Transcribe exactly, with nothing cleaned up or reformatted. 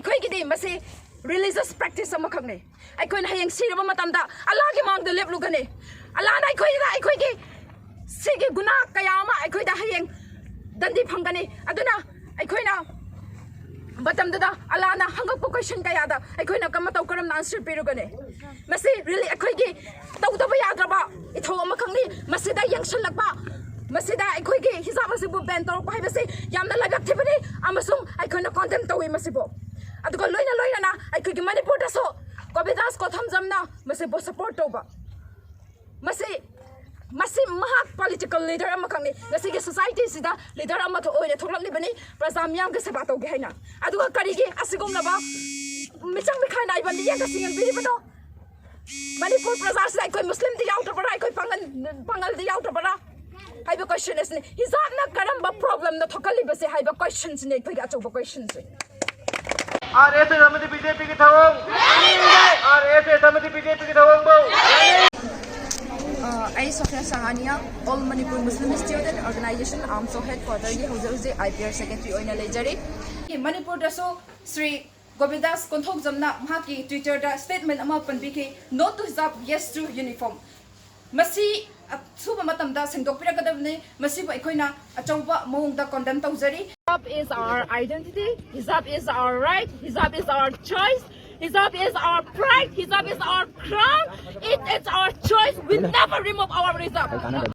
ꯑꯩꯈꯣꯏꯒꯤꯗꯤ ꯃꯁꯤ religious practice ꯑꯃꯈꯛꯅꯤ꯫ ꯑꯩꯈꯣꯏꯅ ꯍꯌꯦꯡ ꯁꯤꯔꯕ ꯃꯇꯝꯗ ꯑꯜꯂꯥꯒꯤ ꯃꯥꯡꯗ ꯂꯦꯞꯂꯨꯒꯅꯤ꯫ ꯑꯜꯂꯥꯅ ꯑꯩꯈꯣꯏꯗ, ꯑꯩꯈꯣꯏꯒꯤ ꯁꯤꯒꯤ ꯒꯨꯅꯥ ꯀꯌꯥ ꯑꯃ ꯑꯩꯈꯣꯏꯗ ꯍꯌꯦꯡ ꯗꯟꯗꯤ ꯐꯪꯒꯅꯤ꯫ ꯑꯗꯨꯅ ꯑꯩꯈꯣꯏꯅ ꯃꯇꯝꯗꯨꯗ ꯑꯜꯂꯥꯅ ꯍꯪꯉꯛꯄ question ꯀꯌꯥꯗ ꯑꯩꯈꯣꯏꯅ ꯀ-, ꯃꯇꯧ ꯀꯔꯝꯅ answer ꯄꯤꯔꯨꯒꯅꯤ? ꯃꯁꯤ really ꯑꯩꯈꯣꯏꯒꯤ ꯇꯧꯗꯕ ꯌꯥꯗ꯭ꯔꯕ ꯏꯊꯧ ꯑꯃꯈꯛꯅꯤ꯫ ꯃꯁꯤꯗ ꯌꯦꯡꯁꯤꯜꯂꯛꯄ, ꯃꯁꯤꯗ ꯑꯩꯈꯣꯏꯒꯤ ꯍꯤꯖꯥꯕ ꯑꯁꯤꯕꯨ ban ꯇꯧꯔꯛꯄ ꯍꯥꯏꯕꯁꯤ ꯌꯥꯝꯅ ꯂꯥꯏꯕꯛ ꯊꯤꯕꯅꯤ, ꯑꯃꯁꯨꯡ ꯑꯩꯈꯣꯏꯅ condemn ꯇꯧꯏ ꯃꯁꯤꯕꯨ꯫ ꯑꯗꯨꯒ ꯂꯣꯏꯅ ꯂꯣꯏꯅꯅ ꯑꯩꯈꯣꯏꯒꯤ ꯃꯅꯤꯄꯨꯔꯗꯁꯨ ꯒꯣꯕꯤꯟꯗꯥꯁ ꯀꯣꯊꯝꯖꯝꯅ ꯃꯁꯤꯕꯨ support ꯇꯧꯕ, ꯃꯁꯤ, ꯃꯁꯤ ꯃꯍꯥꯛ political leader ꯑꯃꯈꯛꯅꯤ꯫ ꯉꯁꯤꯒꯤ society ꯁꯤꯗ leader ꯑꯃ ꯊꯣꯛ-, ꯑꯣꯏꯅ ꯊꯣꯛꯂꯛꯂꯤꯕꯅꯤ, ꯄ꯭ꯔꯖꯥ ꯃꯤꯌꯥꯝꯒꯤ ꯁꯦꯕꯥ ꯇꯧꯒꯦ ꯍꯥꯏꯅ꯫ ꯑꯗꯨꯒ ꯀꯔꯤꯒꯤ ꯑꯁꯤꯒꯨꯝꯂꯕ ꯃꯤꯆꯪ ꯃꯤꯈꯥꯏ ꯅꯥꯏꯕ ꯃꯤꯠꯌꯦꯡ ꯑꯁꯤ ꯌꯦꯡꯕꯤꯔꯤꯕꯅꯣ? ꯃꯅꯤꯄꯨꯔ ꯄ꯭ꯔꯖꯥꯁꯤꯗ ꯑꯩꯈꯣꯏ ꯃꯨꯁꯂꯤꯝꯗꯤ ꯌꯥꯎꯗ꯭ꯔꯕ꯭ꯔꯥ, ꯑꯩꯈꯣꯏ ꯄꯥꯉꯜ, ꯄꯥꯉꯜꯗꯤ ꯌꯥꯎꯗ꯭ꯔꯕ꯭ꯔꯥ ꯍꯥꯏꯕ question ꯑꯁꯤꯅꯤ꯫ ꯍꯤꯖꯥꯕꯅ ꯀꯔꯝꯕ problemꯅ ꯊꯣꯛꯍꯜꯂꯤꯕꯁꯦ ꯍꯥꯏꯕ questionꯁꯤꯅꯤ ꯑꯩꯈꯣꯏꯒꯤ ꯑꯆꯧꯕ questionꯁꯦ꯫ ꯑꯥꯔ ꯑꯦꯁ ꯑꯦꯁ ꯑꯃꯗꯤ ꯕꯤ ꯖꯦ ꯄꯤꯒꯤ ꯊꯧꯑꯣꯡ! ꯑꯥꯔ ꯑꯦꯁ ꯑꯦꯁ ꯑꯃꯗꯤ ꯕꯤ ꯖꯦ ꯄꯤꯒꯤ ꯊꯧꯑꯣꯡꯕꯨ! ꯑ, ꯑꯩ Sophia ꯁꯍꯥꯅꯤꯌꯥ, All Manipur Muslim Student Organization, ꯑꯥꯝꯁꯣ headquarterꯒꯤ ꯍꯧꯖꯤꯛ ꯍꯧꯖꯤꯛ I P R secretary ꯑꯣꯏꯅ ꯂꯩꯖꯔꯤ꯫ ꯃꯅꯤꯄꯨꯔꯗꯁꯨ ꯁ꯭ꯔꯤ ꯒꯣꯕꯤꯟꯗꯥꯁ ꯀꯣꯟꯊꯧꯖꯝꯅ ꯃꯍꯥꯛꯀꯤ Twitterꯗ statement ꯑꯃ ꯄꯟꯕꯤꯈꯤ, "No to hijab, yes to uniform"꯫ ꯃꯁꯤ ꯑꯊꯨꯕ ꯃꯇꯝꯗ ꯁꯦꯡꯗꯣꯛꯄꯤꯔꯛꯀꯗꯕꯅꯤ꯫ ꯃꯁꯤꯕꯨ ꯑꯩꯈꯣꯏꯅ ꯑꯆꯧꯕ ꯃꯑꯣꯡꯗ condemn ꯇꯧꯖꯔꯤ꯫ Hijab is our identity, hijab is our right, hijab is our choice, hijab is our pride, hijab is our crown. It is our choice. We never remove our hijab.